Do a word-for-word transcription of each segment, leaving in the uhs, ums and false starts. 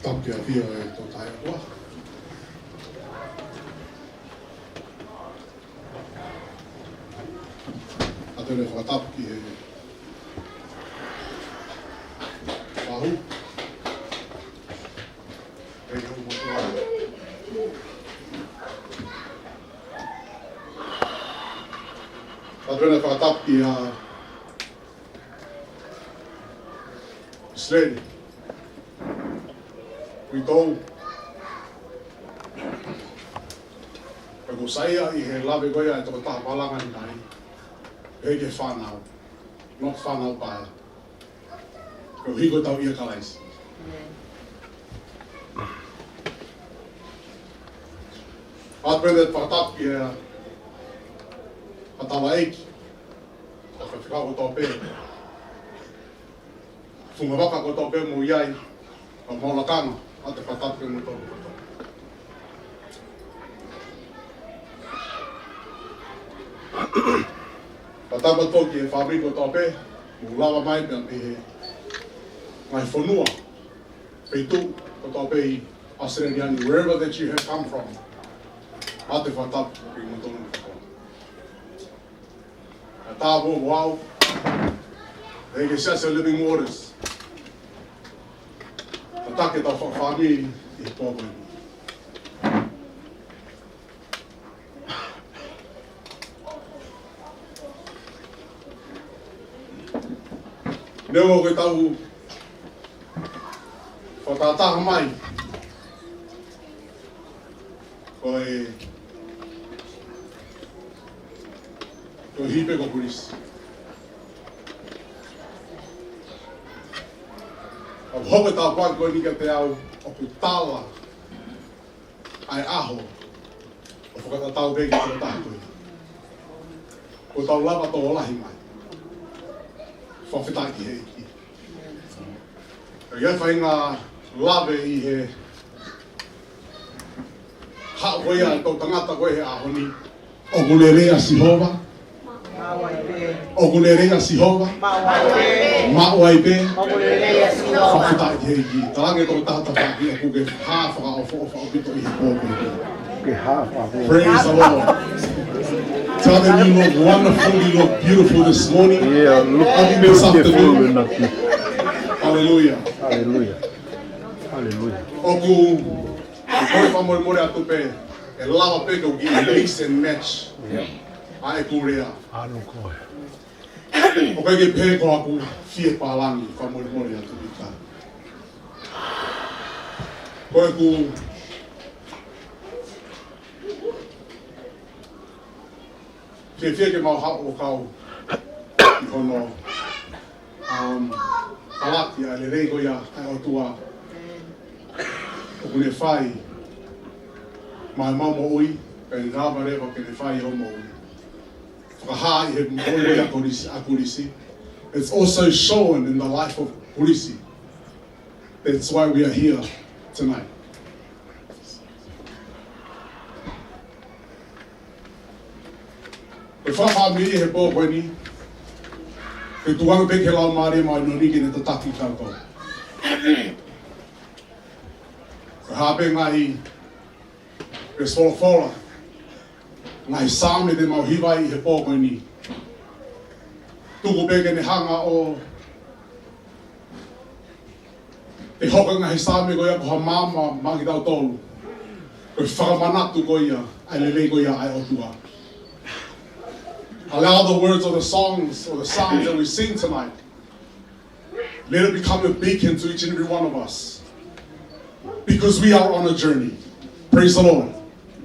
Tapu ki he ʻafio ʻa e Tolu Tahaʻi ʻOtua. ʻOatu ʻene fakatapu ki he fahu. Pea ki he ʻū motuʻa. ʻOatu ʻene fakatapu ki he ʻIsileli. Uitou. Pea ʻoku ou saiʻia ʻi he lave ko ia ʻa e tokotaha malanga ni nai. Pehē ki he fānau. Not fānau paea. Koeʻuhi ko ʻetau ʻia Kalaisi. ʻOatu pē ʻene fakatapu ki he, ʻa e taulaʻeiki. ʻA e faifekau kotoa pē. Funga vaka kotoa pē mo ia ai, ʻa e maulakanga, ʻoatu e fakatapu ki he motuʻa kotoa. Fakatapu atu ki he fāmili kotoa pē, mou lava mai pē mei he ngaahi fonua, feituʻu kotoa pē ʻi ʻAositelēlia ni, wherever that you have come from. ʻOatu e fakatapu ki he motuʻa kotoa. Ka tāpuaki mo au, ʻe he Siasi ʻo e Living Waters. Ka taki ʻetau fakafāmili ʻi he pō ko eni. Neongo ko ʻetau fakatahataha mai, ko e koeʻuhi pē ko Kulisi. ʻOku hoko e tāpuaki ko eni kiate au ʻoku tala ʻa e ʻaho ʻo fakatatau pē ki he tokotaha ko eni. Kuo tau lava tokolahi mai. Fakafetaʻi ki he ʻEiki. ʻI ai e faʻahinga lave ʻi he haʻu ko ia ʻetau tangata ko ē he ʻaho ni. ʻOku lelei ʻa Sihova. ʻOku lelei ʻa Sihova. Maʻu ai pē. ʻOku lelei ʻa Sihova. Fakafetaʻi ki he ʻEiki. Talaange ki he tokotaha tafaʻaki ʻoku ke hā fakaʻofoʻofa ʻaupito ʻi he pō ko eni. Ke hā fakaʻofoʻofa. Praise the Lord. Tell them you look wonderful, you look beautiful this morning. Yeah, look beautiful in the Hallelujah. Hallelujah. Hallelujah. ʻOku, ʻoku ou fakamolemole atu pē, ʻe lava pē ke u kiʻi mix and match. Yeah. ʻA ʻeku lea. ʻOku ʻikai ke pehē ko haʻaku fie pālangi, fakamolemole atu pē. Ko ʻeku fiefia ke mau haʻu ʻo kau ʻi hono, um, talaki ʻa e lelei ko ia ʻa e ʻOtua ʻoku ne fai maʻa ʻemau moʻui, pea ʻe lava leva ke ne fai ʻi hoʻo moʻui. Fakahā ʻi he moʻui ʻa Kulisi, ʻa Kulisi. It's also shown in the life of Kulisi. That's why we are here tonight. Ko e fakafāmili he pō ko eni, ke tuku ange pē ki he Laumālie Māʻoniʻoni ke ne tataki kitautolu. Ko e hā pē ngaahi veesi folofola, ngaahi Saame te mau hiva ai he pō ko eni, tuku pē ke ne hanga ʻo ʻe hoko e ngaahi Saame ko ia ko ha maama maʻa kitautolu, ko e fakamanatu ko ia ʻa e lelei ko ia ʻa e ʻOtua. Allow the words of the songs or the psalms that we sing tonight, let it become a beacon to each and every one of us. Because we are on a journey. Praise the Lord.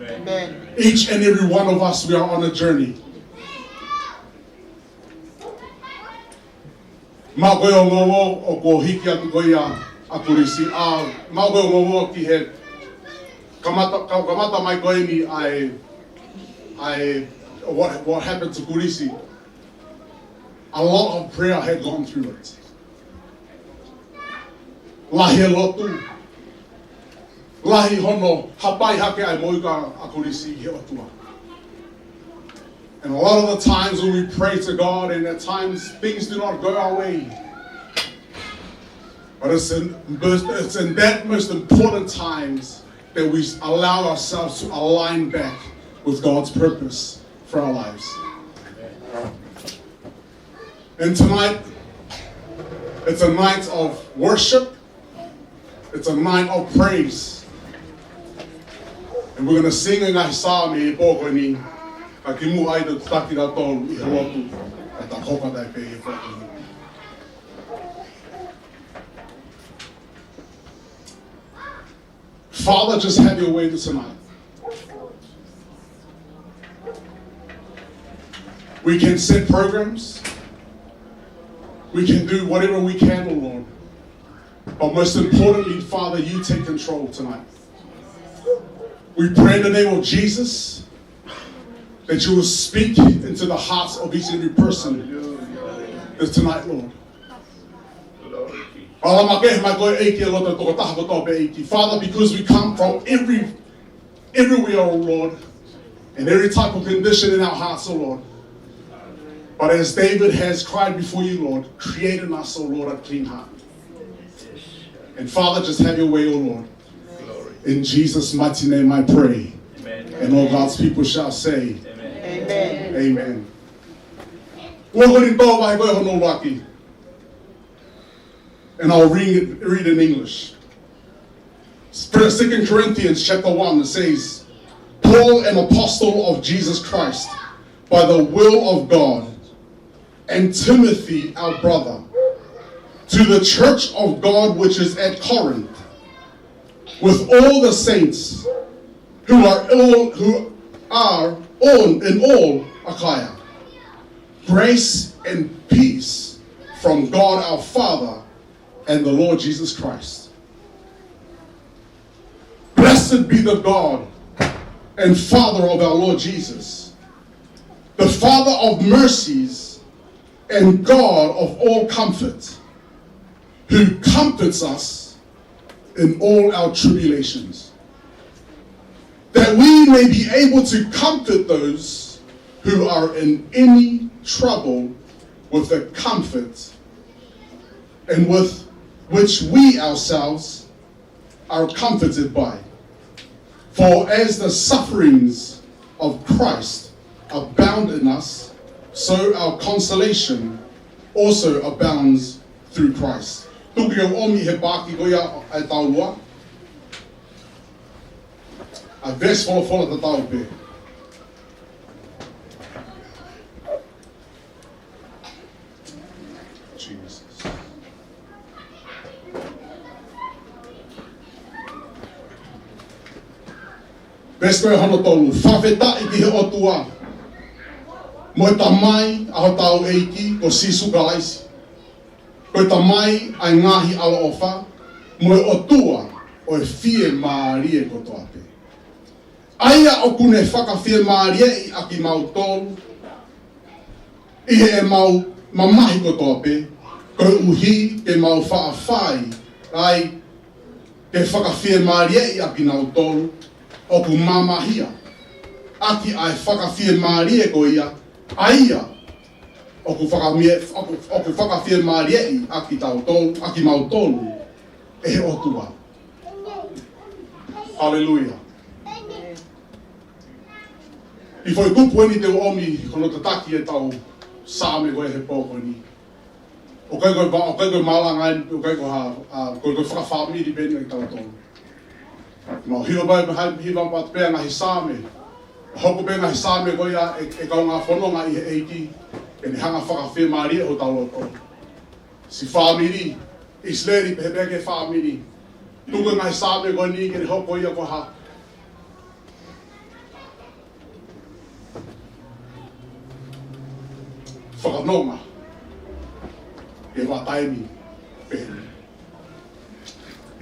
Amen. Each and every one of us, we are on a journey. Maʻu ko e ongoongo ʻoku hiki atu ko ia ʻa Kulisi, ʻa, maʻu ko e ongoongo ki he kamata, ka-, kamata mai ko eni ʻa e, ʻa e, what, what happened to Kulisi. A lot of prayer had gone through it. Lahi e lotu. Lahi hono hapai hake ʻa e moʻui ʻa Kulisi ki he ʻOtua. And a lot of the times when we pray to God and at times things do not go our way, But it's in, it's in that most important times that we allow ourselves to align back with God's purpose for our lives. And tonight, it's a night of worship. It's a night of praise. And we're going to sing e ngaahi Saame he pō ko eni, ka kimuʻa ai te u tataki kitautolu ʻi he lotu, ʻe ta hoka tai pē he pō ko eni. Father, just have your way tonight. We can set programs. We can do whatever we can, oh Lord. But most importantly, Father, you take control tonight. We pray in the name of Jesus that you will speak into the hearts of each and every person this tonight, Lord. Ala makehe mai koe ʻEiki e loto tokotaha kotoa pē ʻEiki. Father, because we come from every, everywhere, oh Lord, and every type of condition in our hearts, oh Lord. But as David has cried before you, Lord, create in us, oh Lord, a clean heart. And Father, just have your way, oh Lord. In Jesus' mighty name I pray. Amen. And all God's people shall say, Amen. Amen. Ua Kolinitō vahe ko ē hono ʻuluaki. And I'll read it, read in English. First, Second Corinthians chapter one, it says, "Paul, an apostle of Jesus Christ, by the will of God, and Timothy, our brother, to the church of God which is at Corinth, with all the saints who are all, who are on in all Achaia. Grace and peace from God our Father and the Lord Jesus Christ." Blessed be the God and Father of our Lord Jesus, the Father of mercies and God of all comfort, who comforts us in all our tribulations, that we may be able to comfort those who are in any trouble with the comfort and with which we ourselves are comforted by. For as the sufferings of Christ abound in us, so our consolation also abounds through Christ. Tuku ke u ʻomi he paaki ko ia ʻa e taulua. ʻA e veesi folofola tatau pē. Jesus. Veesi ko ē hono tolu, fakafetaʻi ki he ʻOtua mo e Tamai ʻa hotau ʻEiki ko Sīsū Kalaisi. Ko e Tamai ʻa e ngaahi ʻaloʻofa, mo e ʻOtua ʻo e fiemālie kotoa pē. ʻA ia ʻoku ne fakafiemālieʻi ʻa kimautolu ʻi heʻemau mamahi kotoa pē, koeʻuhi ke mau faʻa fai ai ke fakafiemālieʻi ʻa kinautolu ʻoku mamahia ʻaki ʻa e fakafiemālie ko ia, ʻa ia ʻoku fakamie-, ʻoku, ʻoku fakafiemālieʻi ʻa kitautolu, ʻa kimautolu ʻe he ʻOtua. Haleluia. ʻI he foʻi kupu eni te u ʻomi hono tataki ʻetau Saame ko ē he pō ko eni. ʻOku ʻikai ko e va-, ʻoku ʻikai ko e malanga eni, ʻoku ʻikai ko ha, ʻa, ko e, ko e fakafāmili pē eni ʻa kitautolu. Mau hiva mai, mai, hiva mai pē ngaahi Saame. Hoko pē ngaahi Saame ko ia ʻe, ʻe kaungā fononga ʻi he ʻEiki, ke ne hanga fakafiemālie hotau loto. Siʻi fāmili, ʻIsileli pehē pē ki he fāmili. Tuku e ngaahi Saame ko eni ke ne hoko ia ko ha fakanonga ʻi he vahaʻa taimi pehē.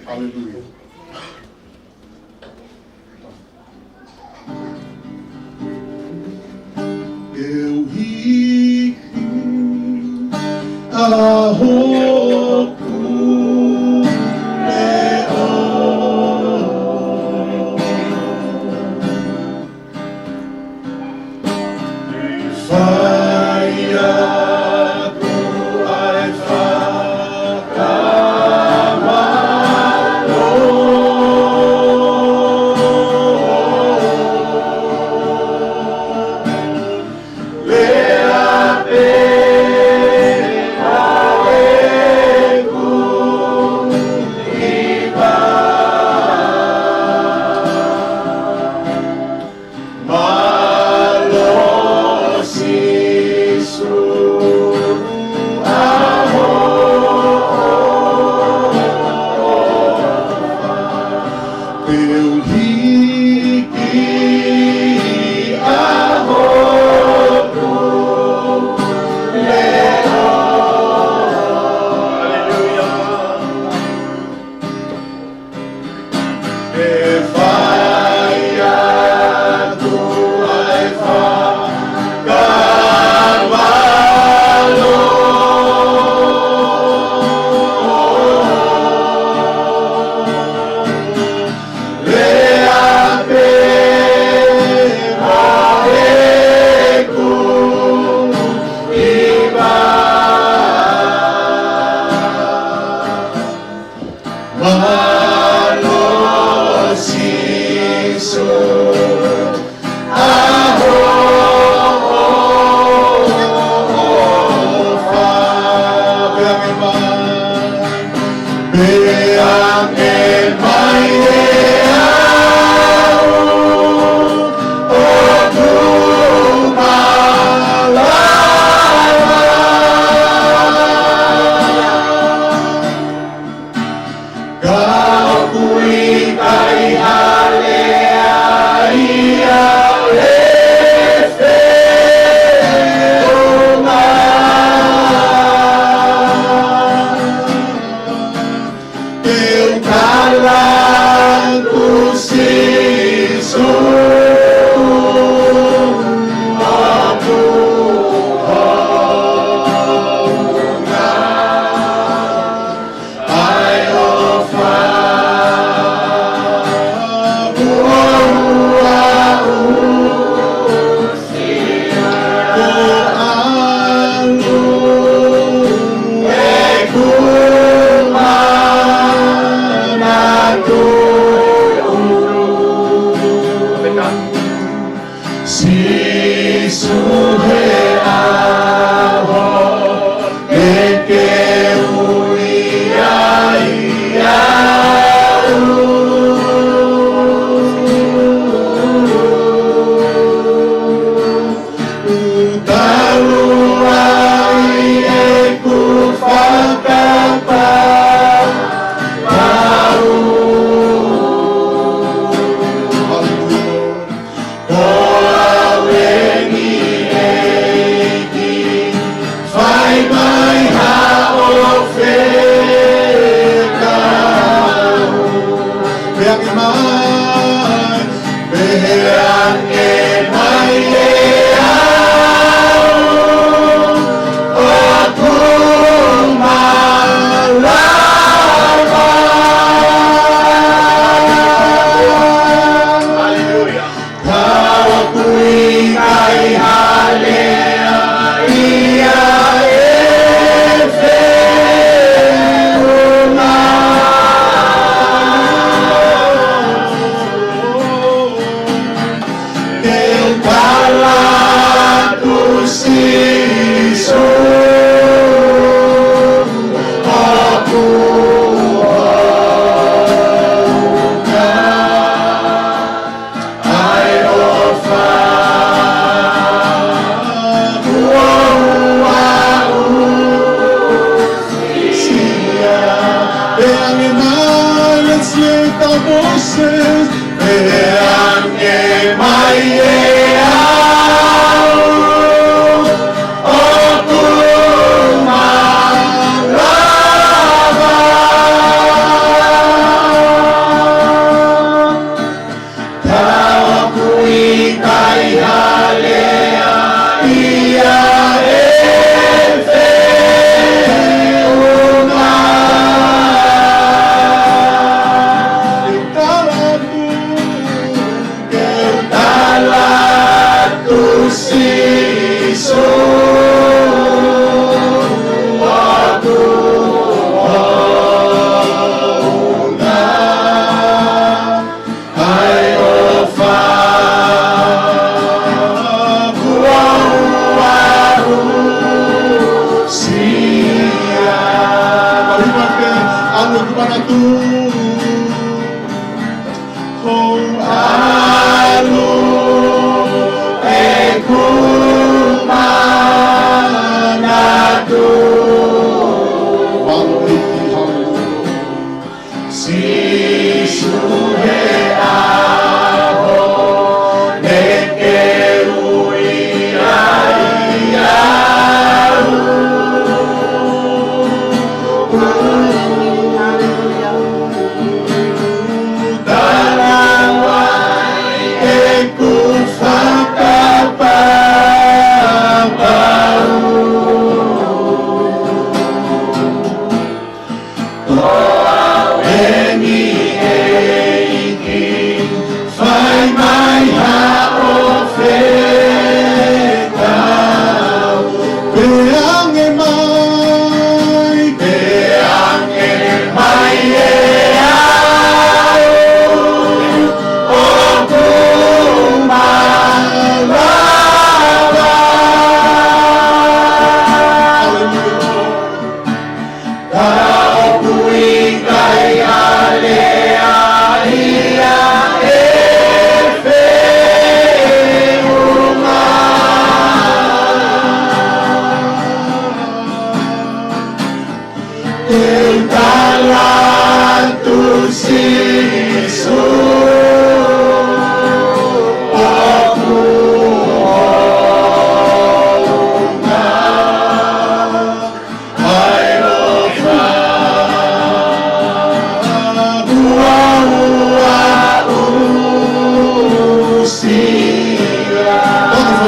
Haleluia. Ke u hiki ʻa hoku leʻo. Fai atu ʻa e fakamolemole. Fai atu ai fakavalo. Lea pē mo ʻeku ʻiva. Mālō Sīsū, ʻa hoʻo ʻofa. Pea ange mai, pea ange mai ʻe au ʻoku malava. Ka ʻoku ʻikai ha lea ia ʻe feʻunga, te u tala atu Sīsū ʻoku hounga. ʻA e ʻofa kuo u aʻusia, kuo u ʻalu ʻeku manatu. Sīsū, he ʻaho ne ke ui ai au, ʻoku talu ai ʻeku fakapapau. Ko au eni, ʻEiki, fai mai haʻo fekau. Pea ange mai, pea ange mai ʻe au ʻoku malava. Haleluia. Ka ʻoku ʻikai ha lea ia ʻe feʻunga, te u tala atu Sīsū ʻoku hounga. ʻA e ʻofa kuo u aʻusia. Pea ange mai, let's lift our voices. Pea ange mai ʻe au ʻoku malava. Ka ʻoku ʻikai ha lea ia ʻe feʻunga, te u tala atu, te u tala atu Sīsū ʻoku hounga. ʻA e ʻofa kuo u aʻusia. Kau hima ke ʻalu ʻeku manatu. Kuo u ʻalu ʻeku manatu. Sīsū, he ʻaho ne ke ui ai au, ʻoku ou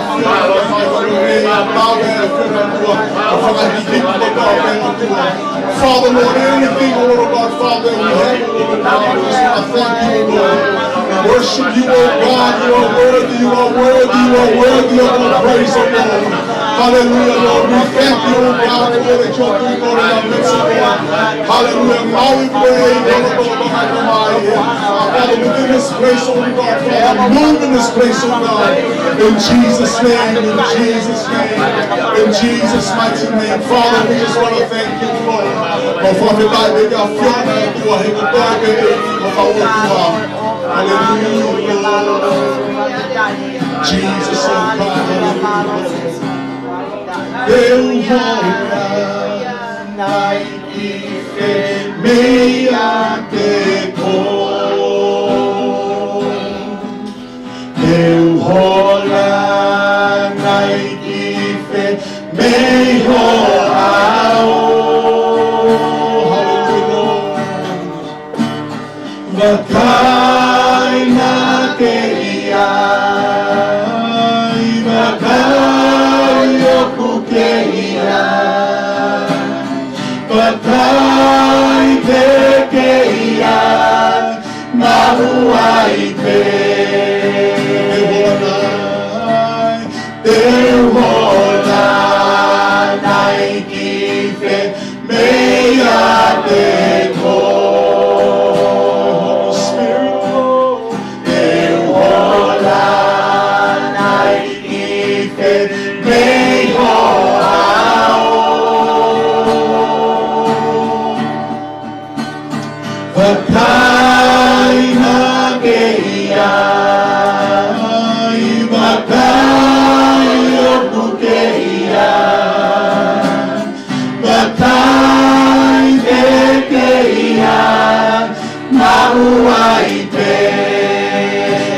ʻAfiona, ʻoku mau ʻofa ʻi he ʻEiki, ʻoku mau ʻofa ʻi he ʻEiki. Father, Lord, anything, oh Lord God, Father, that we have, oh Lord God, we just wanna thank you, oh Lord. Worship you, oh God. You are worthy, you are worthy, you are worthy of our praise, oh Lord. Hallelujah, Lord. We thank you, oh God, for all that you're doing, Lord, in our midst, oh Lord. Hallelujah. Maui pē, oh Lord, oh Lord, oh Lord. Father, within this place, oh God, Father, move in this place, oh God. In Jesus' name, in Jesus' name, in Jesus' mighty name. Father, we just wanna thank you, Lord. Mau fakafetaʻi ki he ʻAfiona, ʻOtua, he ko koe pē ʻEiki, ko e ʻOtua. Hallelujah. Jesus, oh God, hallelujah. Te u hola nai ki fē meiate koe. Te u hola nai ki fē mei ho ʻao. Hallelujah, Lord. Vakai naʻa ke ʻi ai, vakai ʻoku ke ʻi ai, vakai te ke ʻi ai, maʻu ai pē. Te u hola nai, te u hola nai ki fē meiate koe. Holy Spirit, te u hola nai ki fē mei ho ʻao. Vakai naʻa ke ʻi ai, vakai ʻoku ke ʻi ai, vakai te ke ʻi ai, maʻu ai pē.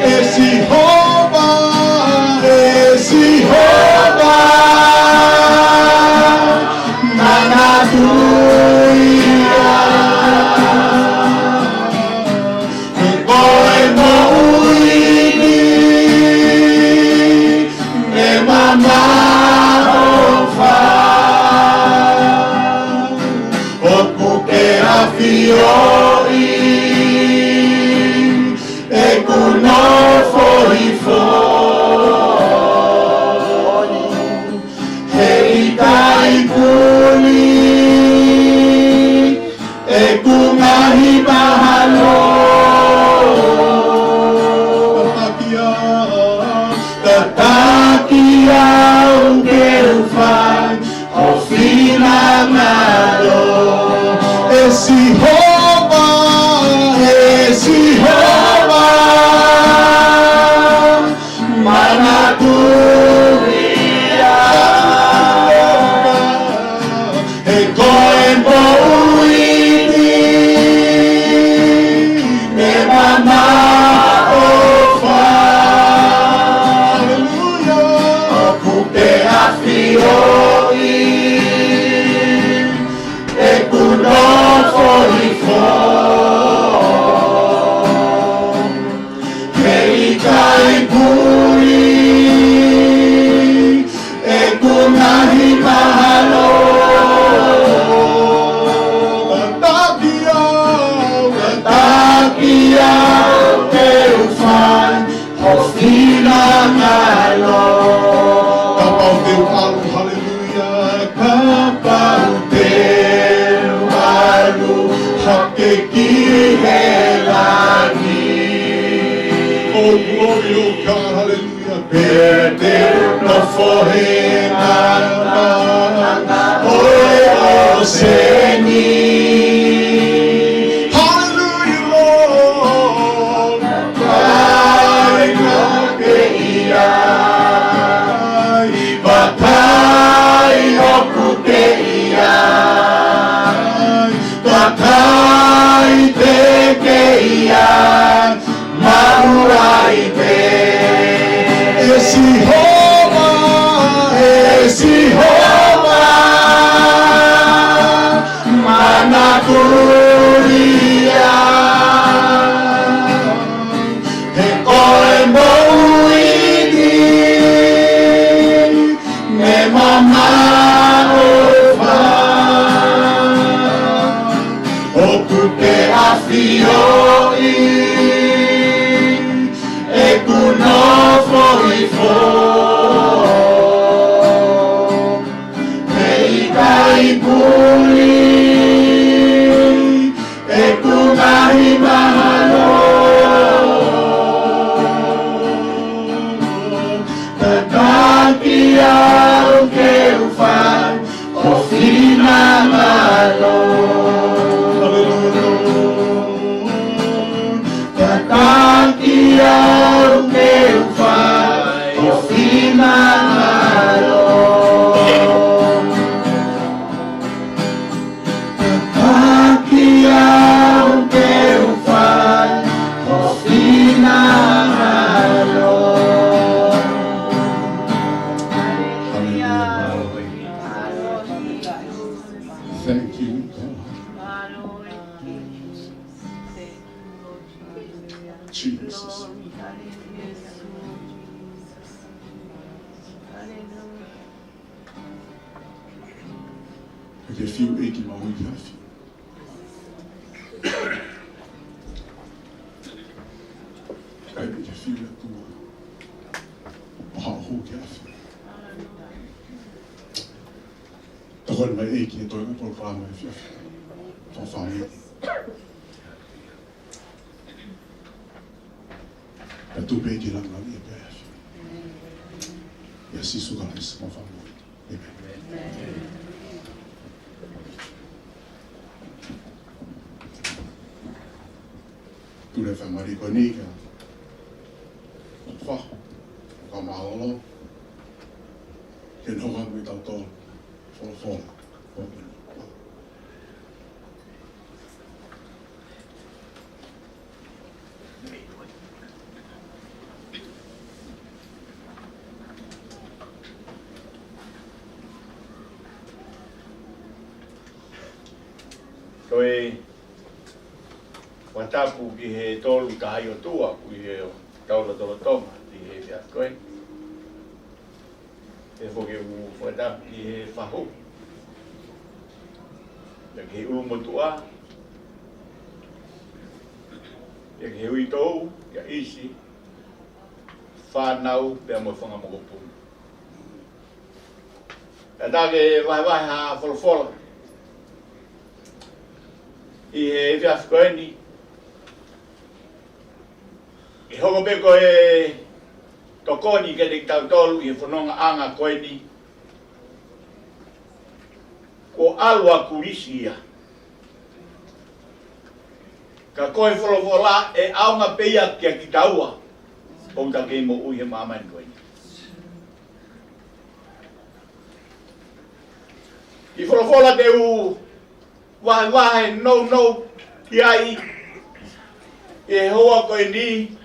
ʻE Sihova, ʻe Sihova, manatuʻi au. He ko e moʻui ni, ʻe mamaʻo fau. ʻOku ke ʻafioʻi ʻeku nofo hifo. He ʻikai puli ʻeku ngaahi mahalo. Tataki au, tataki au ke u fai ho finangalo. ʻE Sihova, ʻe Sihova, manatuʻi au. He ko e moʻui ni, ʻe mamaʻo fau. Hallelujah. ʻOku ke ʻafioʻi ʻeku nofo hifo. He ʻikai puli ʻeku ngaahi mahalo. Tataki au, tataki au ke u fai ho finangalo. Kapau te u ʻalu, haleluia. Kapau te u ʻalu hake ki he langi. Oh, glory, oh God, hallelujah. Pea te u nofo he ngataʻanga ʻo e ʻōseni. Hallelujah, Lord. Vakai naʻa ke ʻi ai, vakai ʻoku ke ʻi ai, vakai te ke ʻi ai, ʻAi pē, ʻe Sihova, ʻe Sihova, manatuʻi au, he ko e moʻui ni ne mamaʻo fau, ʻoku ke ʻafioʻi ʻeku nofo hifo, he ʻikai puli ʻeku ngaahi mahalo. Tataki au ke u fai ho finangalo. Tataki au ke u fai ho finangalo. Tataki au ke u fai ho finangalo. Hallelujah. Thank you, God. Jesus. Ke fiu ʻEiki maui ki he efiafi. ʻAi ke fiu ʻOtua ʻo haʻu ki he efiafi. Tokoni mai ʻEiki he toenga polokalama he efiafi. Fafanga. Ka tupe ki langa ia pea. ʻIa Sīsū Kalaisi mo fāmili. ʻĒmeni. Tule fāmili ko eni ka fa ka mālōlō ke noho mai tautolu folofola. Ko e fakatapu ki he Tolu Tahaʻi ʻOtua, ʻoku ʻi he taula tolotonga ʻi he efiafi ko eni. ʻE foki ʻeku fakatapu ki he fahu, ʻa e ʻulumotuʻa, ʻa e uitou, ʻa e ʻisi, fānau, pea mo e fanga mokopuna. Ka ta ke vahevahe ha folofola ʻi he efiafi ko eni, ʻe hoko pē ko e tokoni kiate kitautolu ʻi he fonongaʻanga ko eni, kuo ʻalu ʻa Kulisi ia. Ka ko e folofola ʻe ʻaonga pē ia kia kitaua ʻoku ta kei moʻui he māmani ko eni. ʻI he folofola te u vahevahe nounou ki ai ʻi he houa ko eni,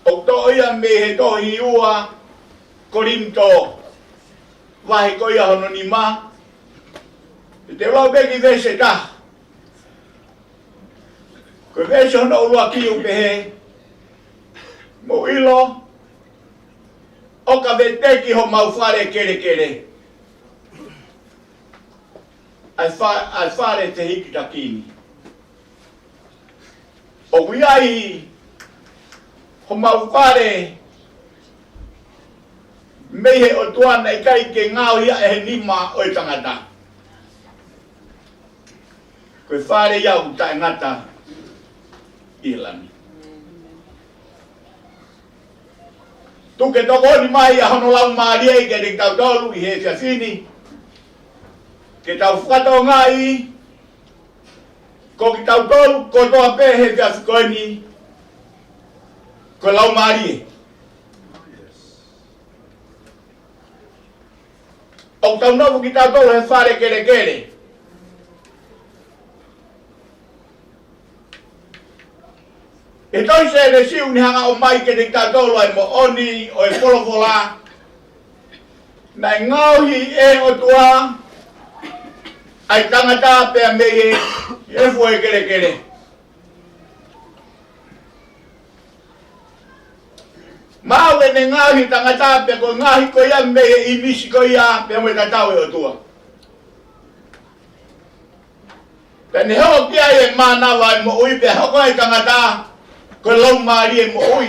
ʻoku toʻo ia mei he tohi ua Kolinitō, vahe ko ia hono nima, te u lau pē ki he veesi ʻe taha. Ko e veesi hono ʻuluaki ʻoku pehē: Mou ʻilo, ʻo ka veteki homau fale kelekele, ʻa e fa-, ʻa e fale te hiki taki ni, ʻoku ʻi ai homau fale mei he ʻOtua, naʻe ʻikai ke ngaohi ia ʻe he nima ʻo e tangata. Ko e fale ia ʻoku taʻengata ʻi he langi. Tuku ke tokoni mai ʻa hono Laumālie kiate kitautolu ʻi he efiafi ni, ke tau fakatokangaʻi ko kitautolu kotoa pē he efiafi ko eni ko e laumālie. ʻOku tau nofo kitautolu he fale kelekele. ʻI he tohi Sēnesi ʻoku ne hanga ʻo ʻomai kiate kitautolu ʻa e moʻoni ʻo e folofola, naʻe ngaohi ʻe he ʻOtua ʻa e tangata pea mei he efu ʻo e kelekele. Maʻu ʻene ngaohi e tangata pea ko e ngaohi ko ia mei he ʻīmisi ko ia pea mo e tatau ʻa e ʻOtua. Pea ne hoko ki ai e mānava ʻo e moʻui pea hoko ai e tangata ko e laumālie moʻui.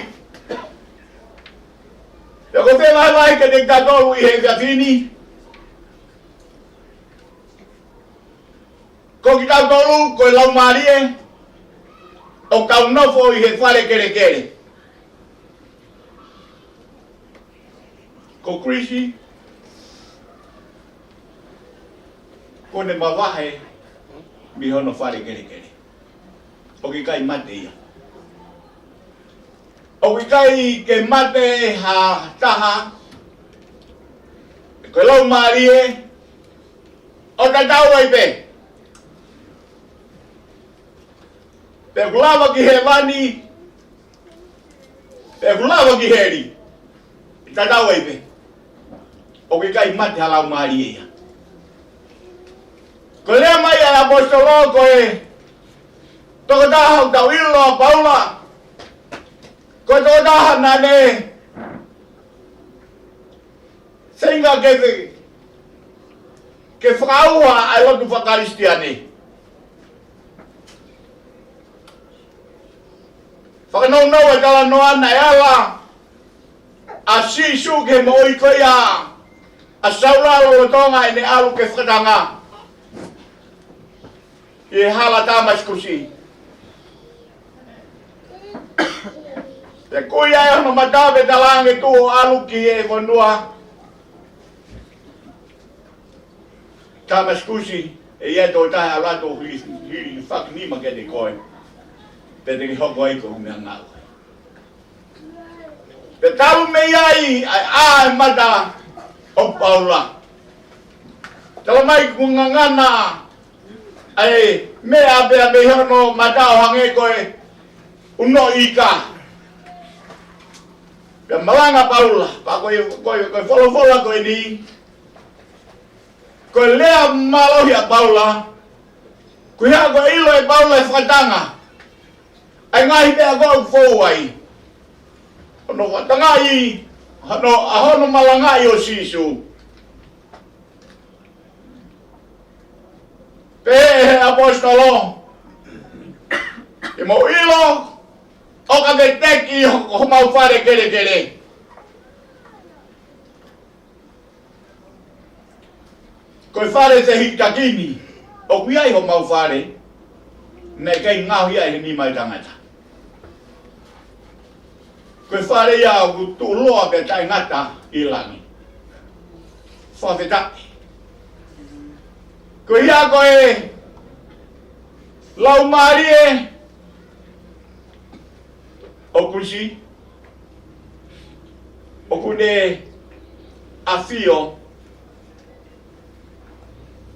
Pea ʻoku ou fie vahevahe kiate kitautolu ʻi he efiafi ni, ko kitautolu ko e laumālie ʻoku tau nofo ʻi he fale kelekele. Ko Kulisi, kuo ne mavahe mei hono fale kelekele. ʻOku ʻikai mate ia. ʻOku ʻikai ke mate ha taha, ko e laumālie ʻoku tatau ai pē. Pe ʻoku lava ki hēvani, pe ʻoku lava ki heli, ʻoku tatau ai pē. ʻOku ʻikai mate ha laumālie ia. Ko e lea mai ʻa e ʻaposetolo, ko e tokotaha ʻoku tau ʻilo ʻa Paula, ko e tokotaha naʻa ne feinga ke, ke fakaʻauha ʻa e lotu faka-Kalisitiane. Fakanounou e talanoa naʻe ala ʻa Sīsū ki he moʻui ko ia ʻa Saula lolotonga ʻene ʻalu ke fakatanga ʻi he hala Tāmasikusi. Pea kui ai hono mata pea talaange, tuʻu ʻo ʻalu ki he fonua Tāmasikusi, ʻe ʻi ai e tokotaha ʻe ʻalu atu ʻo hili, hilifaki nima kiate koe, pea te ke hoko ai ko e meʻangāue. Pea talu mei ai ʻa e ʻā e mata ʻo Paula. Talamai kuo ngangana ʻa e meʻa pea mei hono mata ʻo hangē ko e ʻunoʻi ika. Pea malanga ʻa Paula, pea ko e, ko e, ko e folofola ko eni, ko e lea mālohi ʻa Paula, ko ia ko e ʻilo ʻe Paula e fakatanga ʻa e ngaahi meʻa ko ē ʻoku fou ai. Hono fatangaʻi, hono, ʻa hono malangaʻi ʻo Sīsū. Pehē ʻe he ʻaposetolo, ke mou ʻilo ʻoka veteki ho, homau fale kelekele. Ko e fale fehikitaki ni, ʻoku ʻi ai homau fale, naʻe ʻikai ngaohi ia ʻe he nima ʻo e tangata. Ko e fale ia ʻoku tuʻuloa pea taʻengata ʻi langi. Fakafetaʻi. Ko ia ko e laumālie ʻo Kulisi, ʻoku ne ʻafio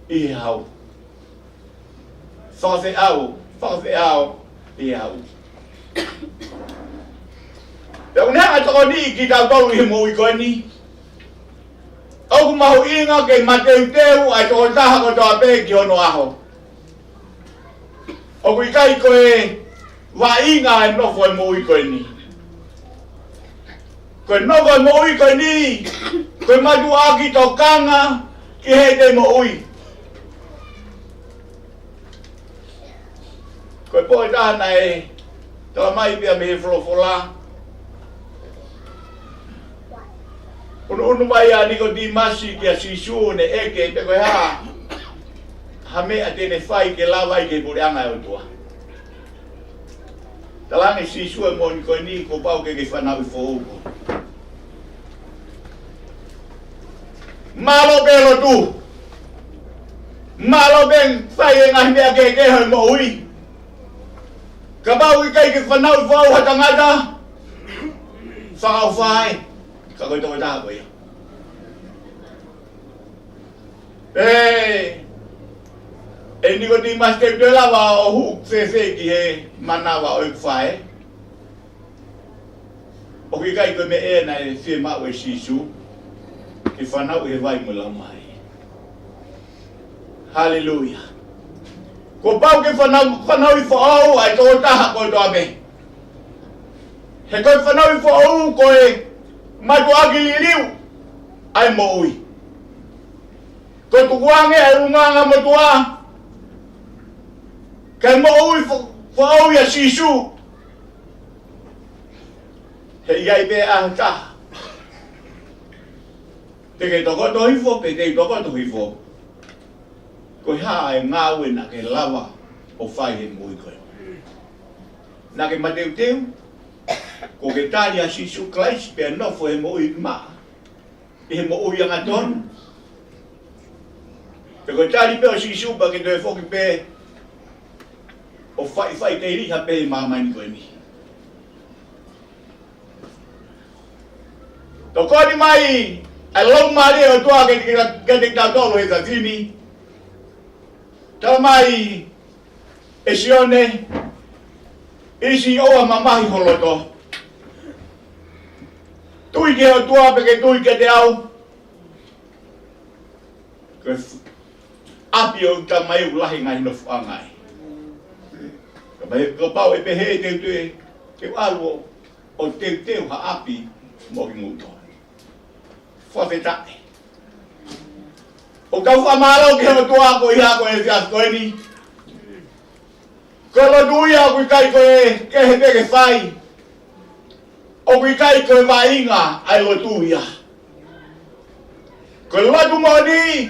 ʻi he hau. Fakafeʻao, fakafeʻao ʻi he hau. Pea ʻoku ne hanga ʻo tokoniʻi kitautolu ʻi he moʻui ko eni. ʻOku mahuʻinga ke mateuteu ʻa e tokotaha kotoa pē ki hono ʻaho. ʻOku ʻikai ko e vaʻinga e nofo e moʻui ko eni. Ko e nofo e moʻui ko eni, ko e mātuʻaki tokanga ki heʻete moʻui. Ko e pō ʻe taha naʻe talamai pea mei he folofola, ʻunuʻunu mai ʻa Nikotīmasi kia Sīsū ʻo ne ʻeke pe ko e hā ha meʻa te ne fai ke lava ai ki he puleʻanga ʻo e ʻOtua. Talaange ʻe Sīsū e moʻoni ko eni, kuo pau ke ke fanauʻi foʻou koe. Mālō pē lotu. Mālō pē fai e ngaahi meʻa kehekehe ʻo e moʻui. Kapau ʻoku ʻikai ke fanauʻi foʻou ha tangata, fakaʻofa ai, ka ko e tokotaha ko ia. ʻE, ʻe Nikotīmasi, te u toe lava ʻo hū fēfē ki he manava ʻo ʻeku faʻē? ʻOku ʻikai ko e meʻa ē naʻe fiemaʻu ʻe Sīsū, ke fanauʻi he vai mo e Laumālie. Haleluia. Kuo pau ke fanau, fanauʻi foʻou ʻa e tokotaha kotoa pē. He ko e fanauʻi foʻou ko e mātuʻaki liliu ʻa e moʻui. Ko e tukuange ʻa e ʻulungaanga motuʻa, ke moʻui fo-, foʻou ʻia Sīsū. He ʻe ʻi ai pē ʻaho ʻe taha te ke tokoto hifo, pe te u tokoto hifo. Ko e hā ʻa e ngāue naʻa ke lava ʻo fai he moʻui ko ē? Naʻa ke mateuteu, kuo ke tali ʻa Sīsū Kalaisi pea nofo he moʻui maʻa, ʻi he moʻui angatonu? Pe ko e tali pē ʻo Sīsū pea ke toe foki pē ʻo faʻifaʻiteliha pē ʻi māmani ko eni? Tokoni mai ʻa e Laumālie ʻo e ʻOtua kiate, kiate kitautolu he efiafi ni. Tala mai ʻe Sione, ʻi siʻoku mamahi ho loto, tui ki he ʻOtua pea ke tui kiate au. Ko e f-, ʻapi ʻo e Tamai ʻoku lahi e ngaahi nofoʻanga ai. Kapau, kapau ʻe pehē te u teu, te u ʻalu ʻo, ʻo teuteu ha ʻapi mo kimoutolu. Fakafetaʻi. ʻOku tau fakamālō ki he ʻOtua koeʻuhi ko e efiafi ko eni. Ko e lotu ia ʻoku ʻikai ko e kehe pē ke fai. ʻOku ʻikai ko e vaʻinga ʻa e lotu ia. Ko e lotu moʻoni,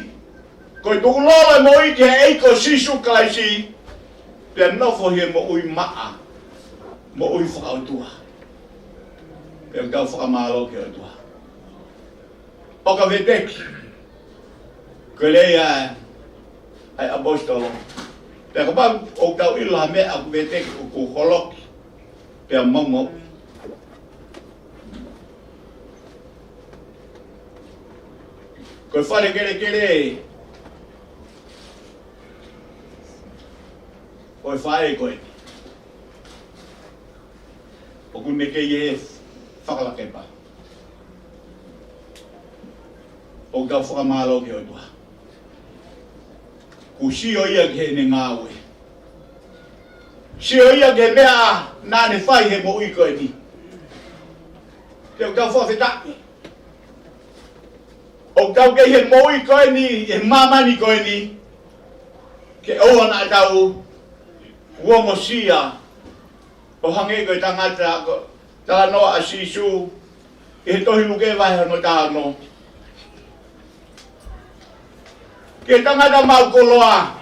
ko e tukulolo e moʻui ki he ʻEiki ko Sīsū Kalaisi, pea nofo he moʻui maʻa, moʻui fakaʻotua. Pea tau fakamālō ki he ʻOtua. ʻOka veteki. Ko e lea ia ʻa e ʻapositolo. Pea kapau ʻoku tau ʻilo ha meʻa ʻoku veteki ʻoku holoki pea maumauʻi. Ko e fale kelekele ʻo e faʻē ko ē. ʻOku ne kei ʻi he fakalakepa. ʻOku tau fakamālō ki he ʻOtua. Kuo sio ia ki heʻene ngāue. Sio ia ki he meʻa naʻa ne fai he moʻui ko eni. Pea ʻoku tau fakafetaʻi. ʻOku tau kei he moʻui ko eni, he māmani ko eni, ke ʻoua naʻa tau ongosia ʻo hangē ko e tangata ko e talanoa ʻa Sīsū ʻi he tohi Luke vahe hono taha ono. Ko e tangata maʻu koloa,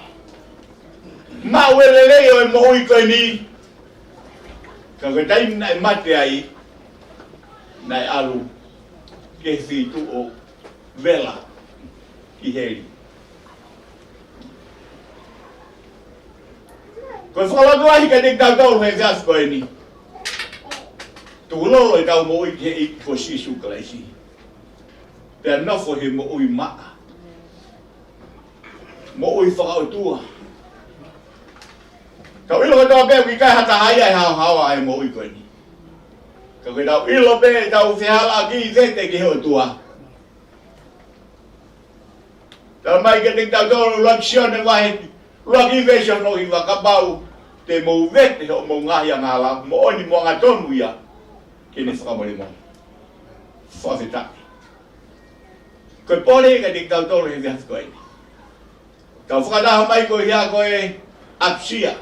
maʻu e lelei ʻo e moʻui ko eni, ka ko e taimi naʻe mate ai, naʻe ʻalu ki he feituʻu ʻo vela ki heli. Ko e fakalotolahi kiate kitautolu he efiafi ko eni. Tukulolo ʻetau moʻui ki he ʻEiki ko Sīsū Kalaisi. Pea nofo he moʻui maʻa, moʻui fakaʻotua. Tau ʻilo kotoa pē ʻoku ʻikai ha taha ia ʻe haohaoa ʻa e moʻui ko eni. Ka ʻoku tau ʻilo pē ʻetau fehālaaki vete ki he ʻOtua. Tala mai kiate kitautolu ʻuluaki Sione vahe ʻuluaki veesi hono hiva, kapau te mou vete hoʻomou ngaahi angahala, moʻoni mo angatonu ia ke ne fakamolemole. Fakafetaʻi. Ko e pole kiate kitautolu he efiafi ko eni. Tau fakataha mai koeʻuhi ko e ʻapisia.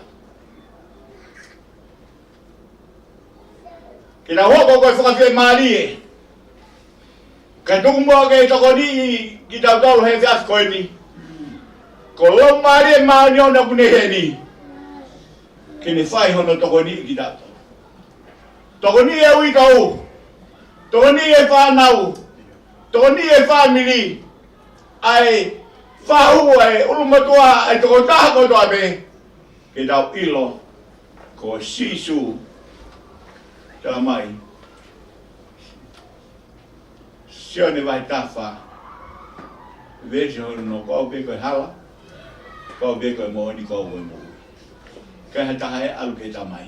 Ke tau hoko ko e fakafiemālie. Kae tuku muʻa ke tokoniʻi kitautolu he efiafi ko eni. Ko e Laumālie Māʻoniʻoni ʻoku ne ʻi heni, ke ne fai hono tokoniʻi kitautolu. Tokoniʻi e uitou. Tokoniʻi e fānau. Tokoniʻi e fāmili. ʻA e fahu, ʻa e ʻulumotuʻa, ʻa e tokotaha kotoa pē. Ke tau ʻilo ko Sīsū, tala mai, Sione vahe taha fā, veesi hono ono, ko au pē ko e hala, ko au pē ko e moʻoni, ko au ko e moʻui. ʻIkai ha taha ʻe ʻalu ki he Tamai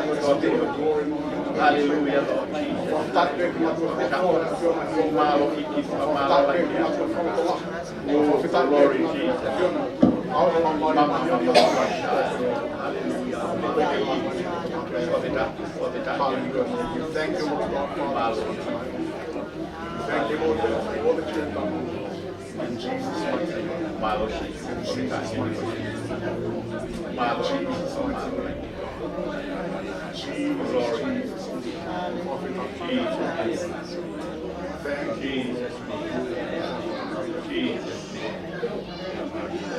Hallelujah, Lord Jesus. Mālō ʻEiki, mālō lahi. Oh, glory, Jesus. Hallelujah. Thank you, Lord God, Father. Thank you, Lord God, for all that you have done. In Jesus' mighty name. Mālō ʻEiki. Mālō ʻEiki. Glory. Jesus. Thank you. Jesus.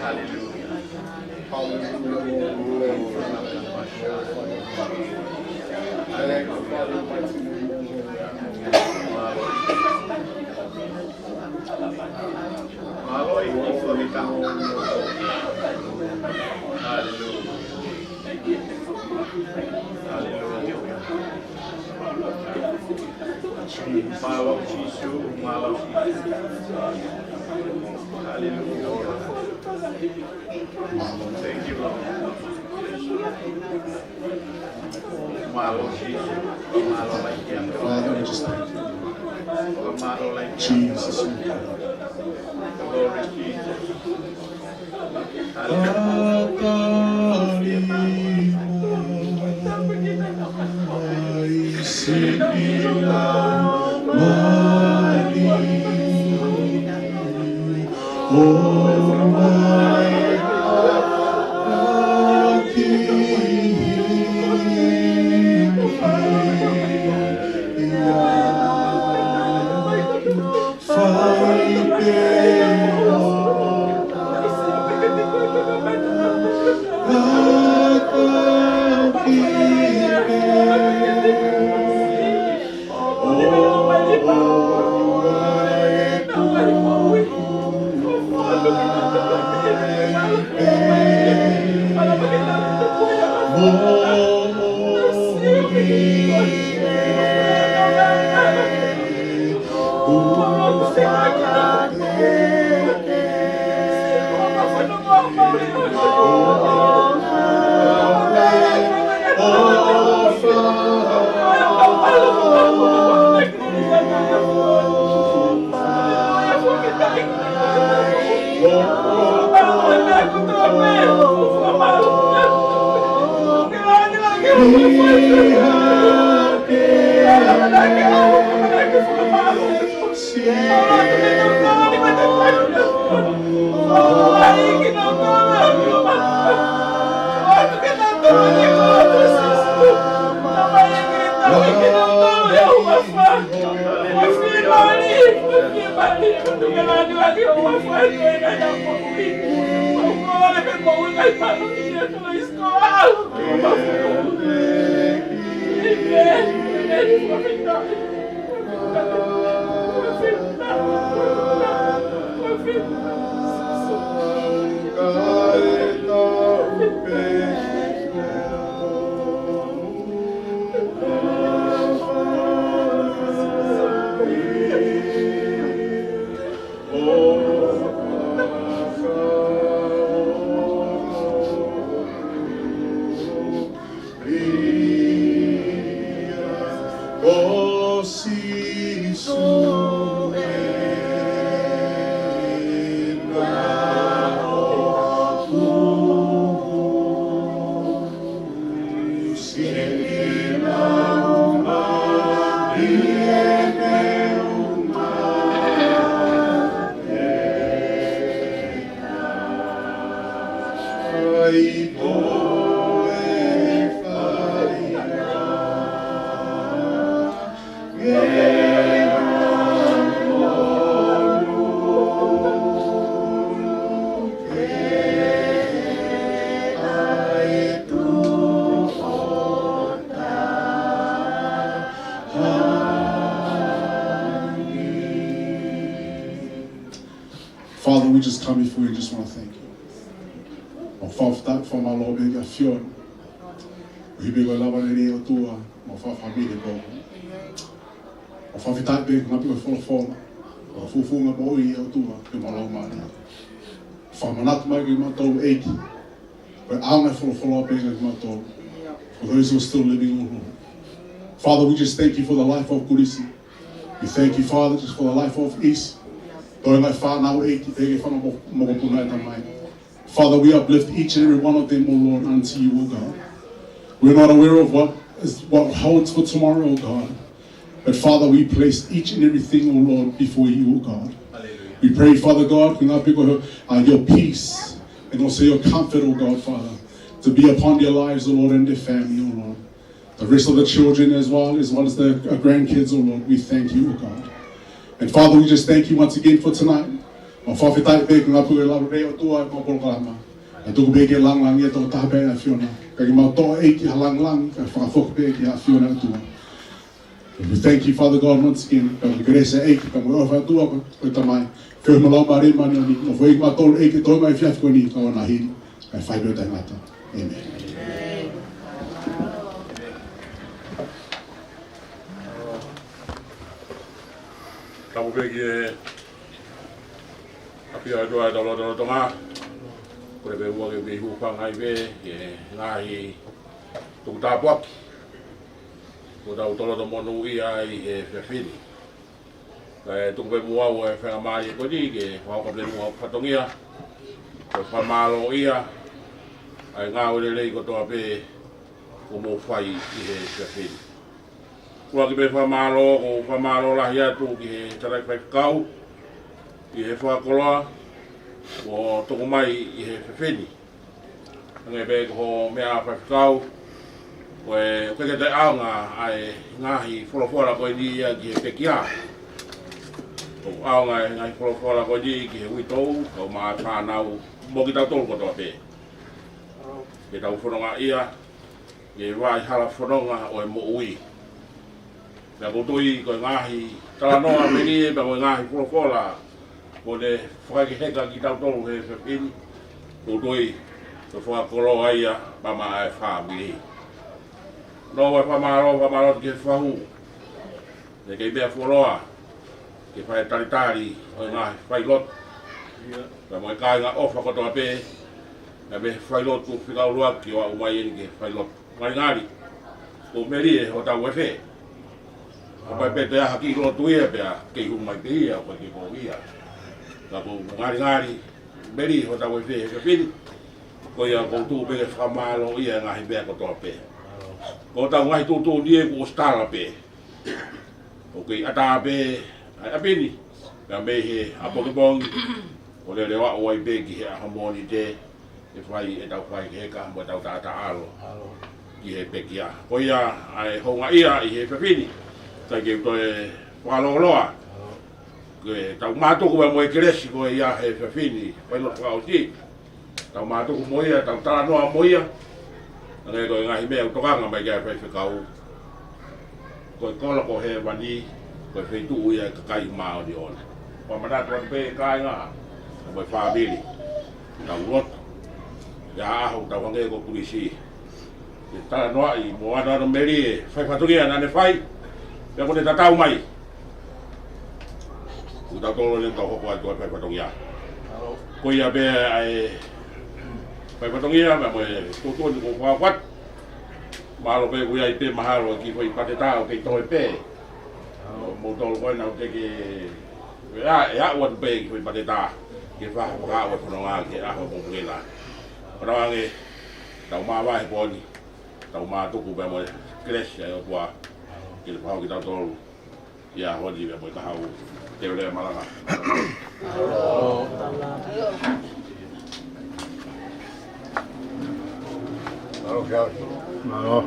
Hallelujah. Hallelujah. Thank you, Father, in the mighty name of Jesus. Mālō ʻEiki, mālō ʻEiki. Hallelujah. Hallelujah. Mālō Sīsū, mālō Sīsū. Hallelujah. Thank you, Lord. Mālō Sīsū, mālō lahi. Father, we just thank you. Jesus. Father, we just come before you and just want to thank you. ʻOku fakafetaʻi, fakamālō pē ki he ʻAfiona. ʻOku ʻi ai pē ko e lava lelei ʻOtua, mo e fāmili pē. ʻOku fakafetaʻi pē, ngaahi pē ko e folofola. ʻOku fufuuʻi mo ʻomi ʻe ʻOtua, ke mālō mai. Fakamanatu mai kimautolu ʻEiki. Ko e ʻaonga e folofola pē kimautolu. For those who are still living, O Lord. Father, we just thank you for the life of Kulisi. We thank you, Father, just for the life of Isi. Toe ngaahi fānau ʻEiki, pehē ki he fanga mo-, mokopuna ʻe Tamai. Father, we uplift each and every one of them, O Lord, unto you, O God. We're not aware of what is, what holds for tomorrow, O God. But Father, we place each and everything, O Lord, before you, O God. Hallelujah. We pray, Father God, ngāue pē ko e, uh, your peace and also your comfort, O God, Father, to be upon their lives, O Lord, and their family, O Lord. The rest of the children as well, as well as the, uh, grandkids, O Lord, we thank you, O God. And Father, we just thank you once again for tonight. ʻOku fakafetaʻi pē, ngaahi pē ko e lava lelei ʻOtua, mo e polokalama. ʻE tuku pē ke langilangiʻia ʻa e tokotaha pē ʻa e ʻAfiona. Ka kimautolu ʻEiki, ha langilangi, ka fakafoki pē ki he ʻAfiona ʻOtua. We thank you, Father God, once again. Ka ko e kelesi ʻa e ʻEiki, ka mo e ʻofa ʻa e ʻOtua ko e Tamai, feohi mo e Laumālie Māʻoniʻoni, nofoʻia kimautolu ʻEiki, tō mai he efiafi ko eni, ka ʻoua naʻa hili, kae fai pē ʻo taʻengata. ʻĒmeni. Tapu pē ki he ʻAfio ʻa e ʻOtua ʻi hotau lotolotonga. Kole pē muʻa ke u hūfanga ai pē ki he ngaahi tuku tāpuaki kuo tau toloto monūʻia ai he efiafi ni. Kae tuku pē muʻa au e faingamālie ko eni ke fakahoko pē muʻa ʻeku fatongia. Ko e fakamālōʻia ʻa e ngāue lelei kotoa pē kuo mou fai ʻi he efiafi ni. ʻUluaki pē fakamālō, ʻoku ou fakamālō lahi atu ki he tangataʻeiki faifekau, ki he fakakoloa kuo tuku mai ʻi he efiafi ni. Hangē pē ko hoʻo meʻa faifekau, ko e, ʻoku ʻikai ke toe ʻaonga ʻa e ngaahi folofola ko eni ia ki he pekia. ʻOku ʻaonga e ngaahi folofola ko eni ki he uitou, kau mai fānau, mo kitautolu kotoa pē. Ke tau fononga ia, ke vaʻe hala fononga ʻo e moʻui. Pea ʻoku ou tui ko e ngaahi talanoa melie, pea mo e ngaahi folofola kuo ne fakaheka kiate kitautolu he efiafi ni, ʻoku ou tui ko e fakakoloa ia maʻa e fāmili. Nofo e fakamālō, fakamālō ki he fahu. Naʻe kei meʻa fuoloa ke fai e talitali ʻo e ngaahi failotu. Pea mo e kāinga ʻofa kotoa pē, naʻe meʻa he failotu fika ʻuluaki ʻo aʻu mai eni ki he failotu. Ngalingali kuo melie hotau efiafi. Kapau pē ʻe toe ʻi ai ha kiʻi lotu ia pea kei hū mai pē ia, ʻoku ʻikai ke ko ia. Ka ʻoku ngalingali melie hotau efiafi he efiafi ni. Ko ia ʻoku ou tuku pē ke fakamālōʻia e ngaahi meʻa kotoa pē. Ko hotau ngaahi tuʻutuʻuni ʻoku ʻosi tala pē. ʻOku kei ʻatā pē ʻa e ʻapi ni, pea mei he ʻapongipongi ʻo lele ʻo aʻu ai pē ki he ʻaho Mōnite, ʻe fai ʻetau faikeheka mo ʻetau taʻataʻalo ki he pekia. Ko ia ʻa e houngaʻia ʻi he efiafi ni, ʻikai ke u toe fakalōloa. Ke tau mātuku pē mo e kelesi ko ia he efiafi ni, failotu fakaʻosi. Tau mātuku mo ia, tau talanoa mo ia. Hangē ko e ngaahi meʻa ʻoku tokanga mai ki ai e faifekau. Ko e kolo ko hēvani, ko e feituʻu ia ʻo e kakai māʻoniʻoni. Fakamanatu atu pē kāinga, mo e fāmili. Tau lotu. ʻI ha ʻaho tau hangē ko Kulisi. Ke talanoaʻi mo ʻanoʻano melie e fai fatongia naʻa ne fai. Pea kuo ne tatau mai. Kuo tau tolo ne tau hoko atu ʻa e fai fatongia. Ko ia pē ʻa e fai fatongia, pea mo e tuʻutuʻuni kuo fakahoko atu. Mahalo pē ʻoku ʻi ai pē mahalo e kiʻi foʻi pate tā ʻoku kei toe pē. Mo tolo ko ena ʻoku teʻeki ke, ʻe aʻu atu pē e kiʻi foʻi pate tā ke fakahoko e fononga ki he ʻaho Pongipongila. Pea naʻa ange, tau māvae he pō ni. Tau mātuku pē mo e kelesi ʻa e ʻOtua ke ne fakahoko kitautolu ʻi he ʻaho ni pea mo e kahaʻu. Teu lea malanga. Mālō.